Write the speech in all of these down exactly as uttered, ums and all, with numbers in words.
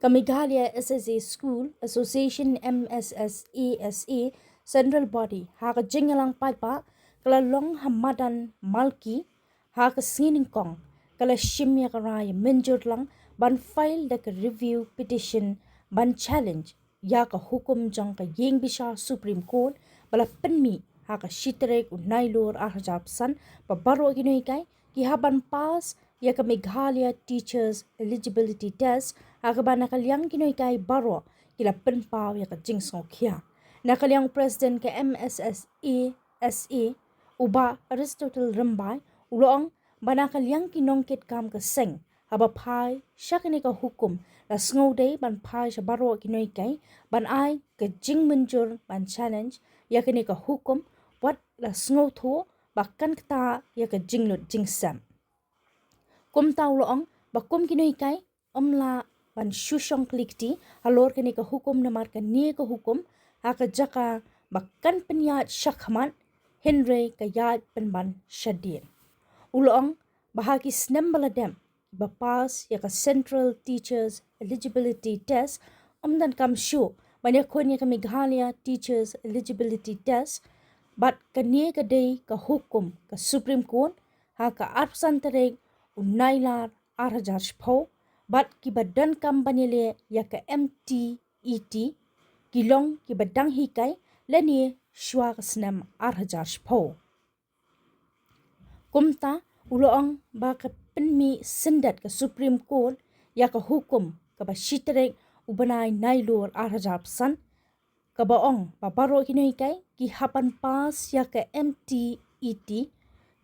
Meghalaya S S A School Association, M S S A S A, Central Body, ha ka jingïalang paidbah ka la long ha madan Malki ha ka sngi Nyngkong, ka la shim ïa ka rai mynjur lang ban file da ka review petition ban challenge ïa ka hukum jong ka ïing bishar Supreme Court ba la pynmih ha ka shi tarik u Nailur ar hajar arphew san, ba baroh ki nonghikai ki hap ban pass ïa ka Meghalaya Teachers Eligibility Test, ha kaba na ka liang ki nonghikai baroh ki la pynpaw ïa ka jingsngewkhia. Na ka liang u President ka M S S A S A, u Bah Aristotle Rymbai, u la ong ba na ka liang ki nongkitkam ka seng, haba phai sha kane ka hukum, la sngewdei ban phai sha baroh ki nonghikai ban ai ka jingmynjur ban challenge ïa kane ka hukum, wat la sngewthuh ba kan ktah ïa ka jinglut jingsep. Kumta u la ong ba kum ki nonghikai ym lah ban shu shong kli kti halor kane ka hukum, namar kane ka hukum ha ka jaka ba kan pynïaid shakhmat, hynrei ka ïaid pynban shadien. U la ong ba ha ki snem ba la dep, ba pass ïa ka Central Teachers Eligibility Test, ym donkam shuh ban ïakhun ïa ka Meghalaya Teachers Eligibility Test, bad kane ka dei ka hukum ka Supreme Court ha ka arphew san tarik u Nailar ar hajar shiphew, bad kiba donkam ban ïaleh ïa ka M T E T ki long kiba dang hikai lane shuwa ka snem ar hajar shiphew. Kumta u la ong ba ka pynmih syndet ka Supreme Court ïa ka hukum kaba shi tarik u bnai Nailur ar hajar arphew san, kaba ong ba baroh ki nonghikai ki hap ban pass ïa ka M T E T,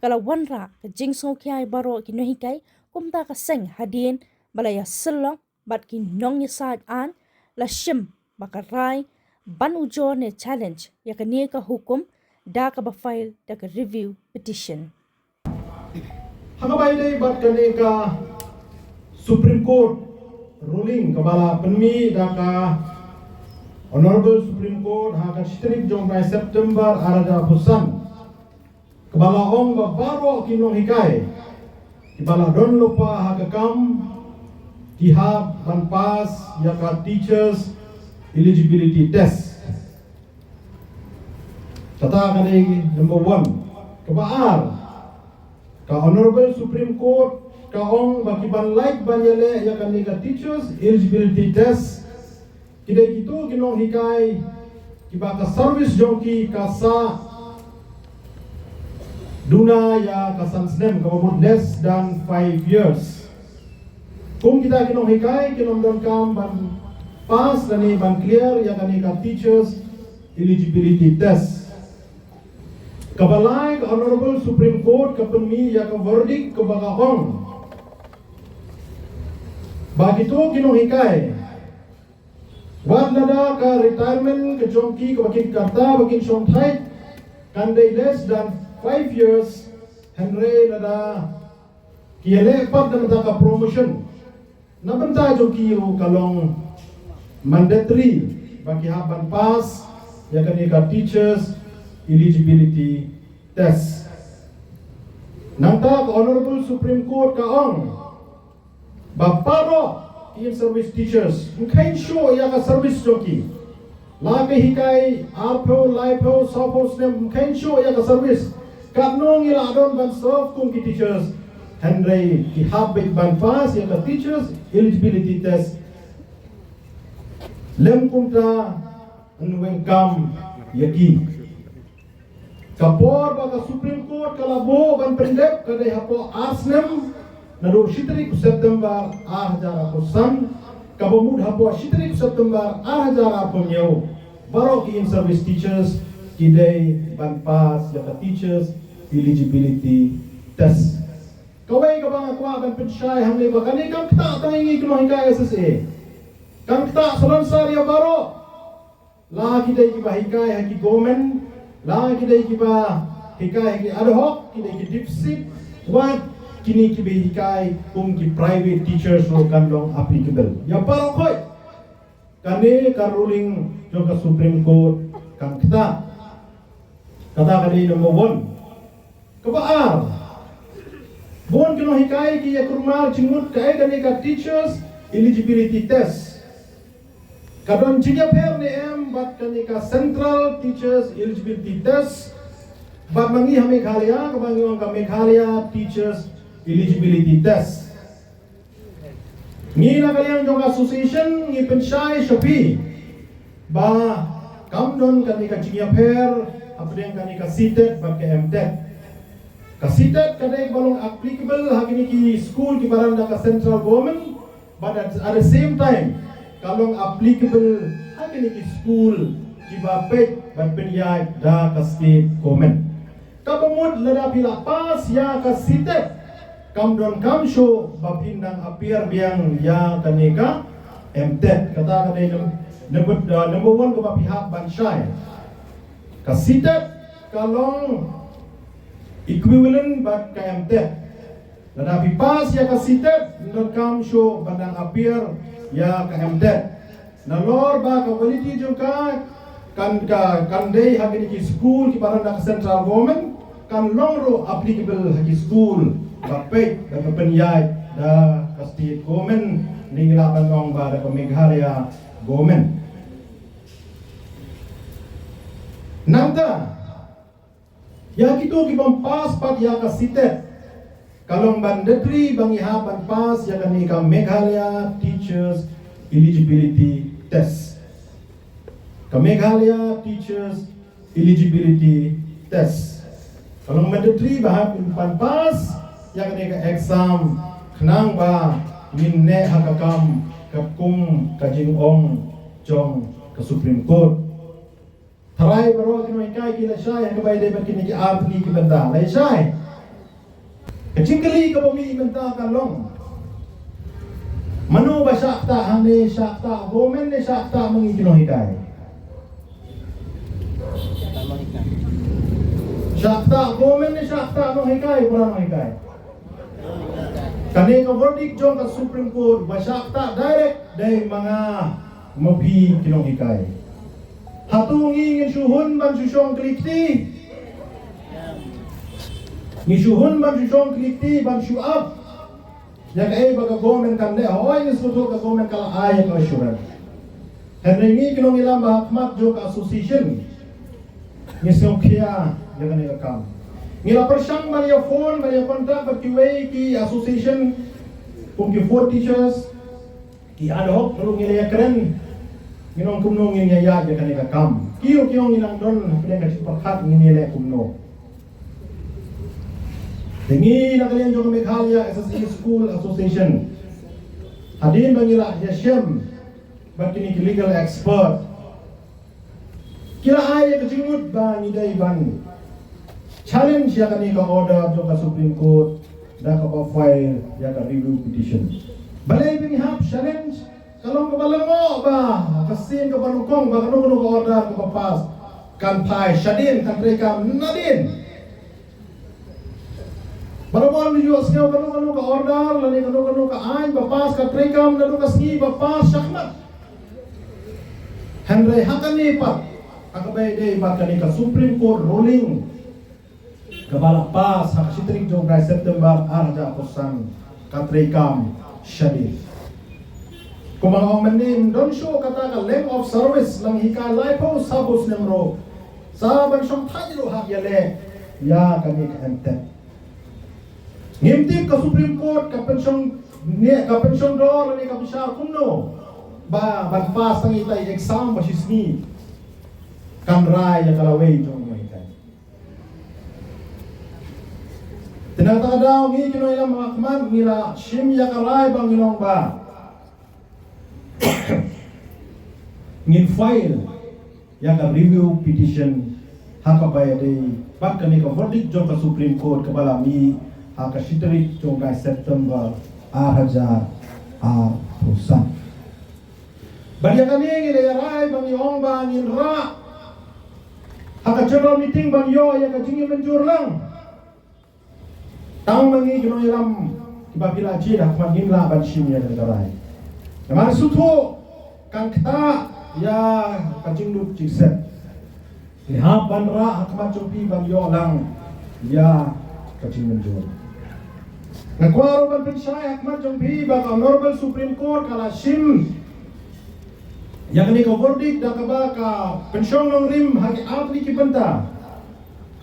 ka la wanrah ka jingsngewkhia ïa baroh ki nonghikai. Kumta ka seng hadien ba la ïasyllok bad ki nongïasaid aiñ, la shim ba ka rai ban ujor ne challenge ïa kane ka hukum da kaba file da ka review petition. Ha kaba ïadei bad kane ka Supreme Court ruling kaba la pynmih da ka Honorable Supreme Court ha ka shi tarik jong u bnai September ar hajar arphew san, kaba la ong ba baroh ki nonghikai kiba la don lypa ha ka kam ki hap ban pass ïa ka Teachers Eligibility Test. Kata ka dei number one. Kaba ar, ka Honorable Supreme Court ka ong ba ki ban lait ban ïaleh ïa kane ka Teachers Eligibility Test ki dei kito ki nonghikai kiba ka service jong ki ka sah duna ïa ka san snem, kaba mut less than five years. Kum kita ki nonghikai kin ym donkam ban pass lane ban clear ïa kane ka Teachers Eligibility Test. Kaba lai, ka Honorable Supreme Court ka pynmih ïa ka verdict kaba ka ong ba kito ki nonghikai, wat lada ka retirement ka jong ki kaba kin kata ba kin shong thait kan dei less than five years, hynrei lada ki ïaleh pat na bynta ka promotion, na bynta jong ki ruh ka long mandatory ba ki hap ban pass ïa kane ka Teachers Eligibility Test. Nangta ka Honorable Supreme Court ka ong ba baroh ki in service teachers, ym kheiñ shuh ïa ka service jong ki. La ki hikai arphew, laiphew, sawphew snem, ym kheiñ shuh ïa ka service. Katno ngi la don ban serve kum ki teachers, hynrei ki hap beit ban pass ïa ka Teachers Eligibility Test. Lym kumta, yn weng kam ïa ki. Ka por ba ka Supreme Court ka la buh ban pyndep ka dei hapoh ar snem, naduh shi tarik September ar hajar arphew san, kaba mut hapoh shi tarik September ar hajar arphew hynñiew, baroh ki in service teachers ki dei ban pass ïa ka Teachers Eligibility Test. Kawei kaba nga kwah ban pynshai hangne ba kane kam ktah tang ïa ngi ki nonghikai S S A. Kam ktah salonsar ïa baroh. La ki dei kiba hikai ha ki government, la ki dei kiba hikai ha ki ad hoc, ki dei ki deficit, wat kine kiba hikai kum ki private teachers ruh kan long applicable. Ïa baroh khoit. Kane ka ruling jong ka Supreme Court kan ktah. Kata ka dei number one. Kaba ar, bun ki nonghikai ki ïa kulmar jingmut kaei kane ka Teachers Eligibility Test. Ka don jingïapher ne em bad kane ka Central Teachers Eligibility Test bad ma ngi ha Meghalaya kaba ngi ong ka Meghalaya Teachers Eligibility Test. Ngi na ka liang jong ka association ngi pynshai sha phi ba kam don kane ka jingïapher hapdeng kane ka CTET bad ka MTET. Ka CTET ka dei ba long applicable ha kine ki skul kiba run da ka central government, but at, at the same time ka long applicable ha kine ki skul kiba peit bad pynïaid da ka state government. Kaba mut lada phi la pass ïa ka CTET kam don kam shuh ba phin dang appear biang ïa kane ka MTET. Kata ka dei num-, number, uh, number one kaba phi hap ban shai. Ka CTET ka long equivalent bad ka MTET. Lada phi pass ïa ka CTET, ym don kam shuh ban dang appear ïa ka MTET. Nalor ba ka quality jong ka kan, ka, kan dei ha kine ki skul kiba run da ka central government, kan long ruh applicable ha ki skul ba peit, ba pynïaid da ka state government, ne ngi lah ban ong ba da ka Meghalaya government. Nangta ïa kito ki bym pass pat ïa ka CTET, ka long ban da tri ba ngi hap ban pass ïa kane ka Meghalaya Teachers Eligibility Test. Ka Meghalaya Teachers Eligibility Test ka long ban da tri ba hap ban pass ïa kane ka exam khnang ba ngin neh ha ka kam katkum ka jingong jong ka Supreme Court. Tharai baroh ki nonghikai ki la shai ha kaba ïadei bad kine ki artylli ki bynta. La shai. Ka jingkylli kaba mih mynta ka long, mano ba shah ktah hangne, shah ktah government ne shah ktah ma ngi ki nonghikai? Shah ktah government ne shah ktah nonghikai, para nonghikai? Kane ka verdict jong ka Supreme Court ba shah ktah direct dei ma nga ma phi ki nonghikai. Hato ngi ngin shu hun ban shu shong kli kti? Ngi shu hun ban shu shong kli kti ban shu ap ïa kaei ba ka government kan leh? Hooid, ngi sngewthuh ka government ka la ai ïa ka assurance. Hynrei ngi ki nongïalam ba ha khmat jong ka association ngi sngewkhia ïa kane ka kam. Ngi la pyrshang ban ïa phone, ban ïa contact bad kiwei ki association kum ki Fourth Teachers, ki ad hoc ruh ngi la ïakren. Ngin ong kumno ngin ïa ïaid ïa kane ka kam. Ki ruh ki ong ngin nang don hapdeng ka jingpyrkhat ngin ïa leh kumno. Te ngi na ka liang jong ka Meghalaya SSA School Association, hadien ba ngi la ïashem bad kine ki legal expert, ki la ai ïa ka jingmut ba ngi dei ban challenge ïa kane ka order jong ka Supreme Court da kaba file ïa ka review petition. Balei ba ngi hap challenge? Ka long kaba lyngngoh ba ka sien kaba nyngkong ba kano kano ka order kaba pass kan phai shadien, kan treikam nadien. Barabor ngi ïohsngew kano kano ka order lane kano kano ka aiñ ba pass ka treikam naduh ka sngi ba pass shakhmat. Hynrei ha kane pat, ha kaba ïadei bad kane ka Supreme Court ruling kaba la pass ha ka shi tarik jong u bnai September ar hajar arphew san, ka treikam shadien. Kumba nga ong mynne, ym don shuh kata ka length of service, lang hikai laiphew saphew snem ruh, sa ban shong thait ruh hap ïaleh ïa kane ka MTET. Ngim tip ka Supreme Court ka pynshong ne, ka pynshong dor lane ka bishar kumno ba ban pass tang ita i exam ba shi sngi kan rai ïa ka lawei jong u nonghikai. Te na kata ka daw ngi ki nongïalam ha khmat ngi la shim ïa ka rai ba ngi long ba ngin file ïa ka review petition ha kaba ïadei bad kane ka verdict jong ka Supreme Court kaba la mih ha ka shi tarik jong u bnai September ar hajar arphew san. Bad ïa kane ngi la ïa rai ba ngi ong ba ngin rah ha ka general meeting ban ïoh ïa ka jingmynjur lang. Tang ma ngi ki nongïalam kiba phi la jied ha khmat ngim lah ban shim ïa kane ka rai. Namar sngewthuh kan ktah ïa ka jinglut jingsep. Ngi hap ban rah ha khmat jong phi ban ïoh lang ïa ka jingmynjur. Nga kwah ruh ban pynshai ha khmat jong phi ba ka Honorable Supreme Court ka la shim Ïa kane ka verdict da kaba ka pynshong nongrim ha ki artylli ki bynta,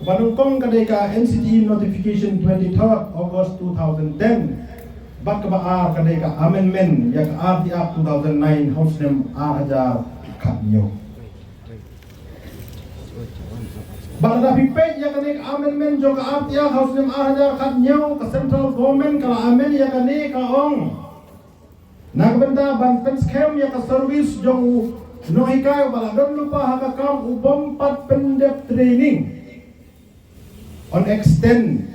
kaba nyngkong ka dei ka N C T E notification twenty-third August two thousand ten, bad kaba ar ka dei ka amendment ïa ka R T Act two thousand nine ha u snem ar hajar khathynñiew. Bad lada phi peit ïa kane ka amendment jong ka R T Act ha u snem ar hajar khathynñiew, ka central government ka la amend ïa kane, ka ong na ka bynta ban pynskhem ïa ka service jong u nonghikai uba la don lypa ha ka kam u bym pat pyndep training, yn extend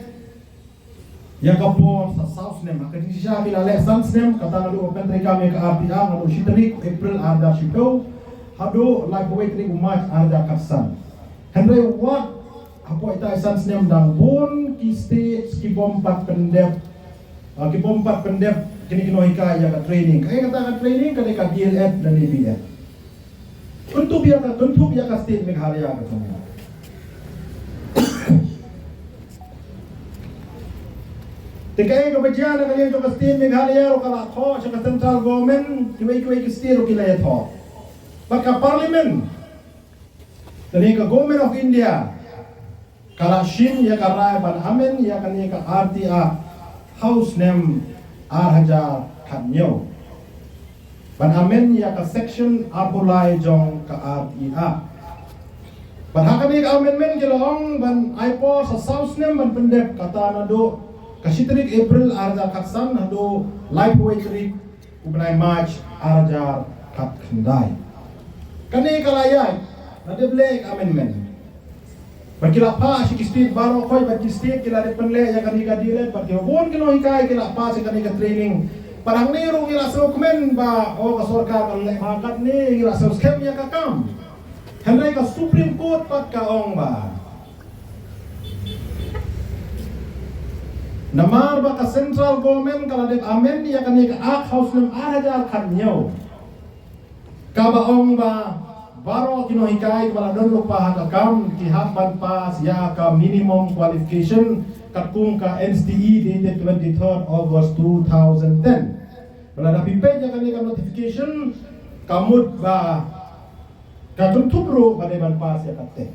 ïa ka por sa saw snem. Ha ka jingshisha ki la leh san snem, kata naduh ba pyntrei kam ïa ka R T Act naduh shi tarik April ar hajar shiphew haduh laiphew wei tarik u March ar hajar khatsan. Hynrei wat hapoh ita i san snem dang bun ki states ki bym pat pyndep, ah, ki bym pat pyndep kine ki nonghikai ïa ka training. Kaei kata ka training? Ka dei ka D L Ed lane B Ed. Kynthup ïa ka, kynthup ïa ka state Meghalaya ka jong ngi. Te kaei kaba jia na ka liang jong ka state Meghalaya ruh ka la thoh sha ka central government, kiwei kiwei ki state ruh ki la ïathoh. Bad ka parliament lane ka Government of India ka la shim ïa ka rai ban amend ïa kane ka R T Act ha u snem ar hajar khathynñiew, ban amend ïa ka section arphew lai jong ka R T Act. Bad ha kane ka amendment ki la ong ban ai por sa saw snem ban pyndep, kata naduh ka shi tarik April ar hajar khatsan haduh laiphew wei tarik u bnai March ar hajar khatkhyndai. Kane ka la ïaid, la dep leh ka amendment. Bad ki la phah sha ki state baroh khoit, bad ki state ki la dep pynleh ïa kane ka D L Ed, bad ki bun ki nonghikai ki la phah sha kane ka training. Bad hangne ruh ngi la sngewkmen ba, oh, ka sorkar ka leh bha katne, ngi la sngewskhem ïa ka kam. Hynrei ka Supreme Court pat ka ong ba namar ba ka central government ka la dep amend ïa kane ka Act ha u snem ar hajar khathynñiew, kaba ong ba baroh ki nonghikai kiba la don lypa ha ka kam ki hap ban pass ïa ka minimum qualification katkum ka N C T E dated twenty-third August two thousand ten. Ba lada phi peit ïa kane ka notification, ka mut ba ka kynthup ruh ba dei ban pass ïa ka TET.